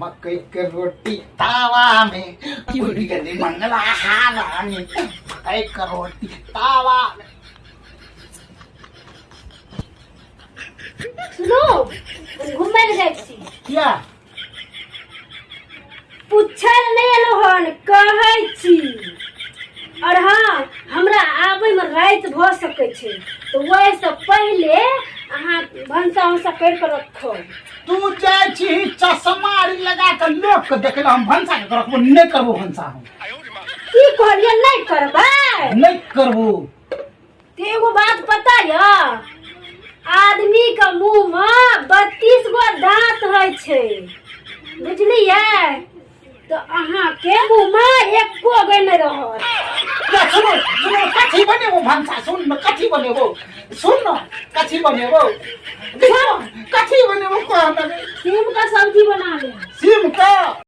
मकई के रोटी तावा में उड़ गई मंगला हवा में, मकई के रोटी तावा में। सुनू, हम घूमै लए जाइ छी। किया? पूछै लए नहि एलहुँ हन, कहै छी। और हाँ, हमरा आबैमे राति भऽ सकै छै, तऽ ओहिसँ पहिले अहाँ भनसा उनसा करि कऽ रखब। तू जाइ छी चश्मा आरी लगा के लोक के देखला, हम भनसा के रखबो? नहि करबो भनसा हम। की कहलियै? नहि करबै? नहि करबो। ते एगो बात पता यऽ? आदमी के मुंह में 32 गो दांत होइ छै, बुझलियै? तऽ अहाँके मुंह में एको गो नहि रहत। ना, सुनो सुनो, कथी बनेबो भनसा? सुन न, कथी बनेबो? सुन न, कथी बनेबो? कथी बनेबो, कह न। सीम का सब्जी बना ले।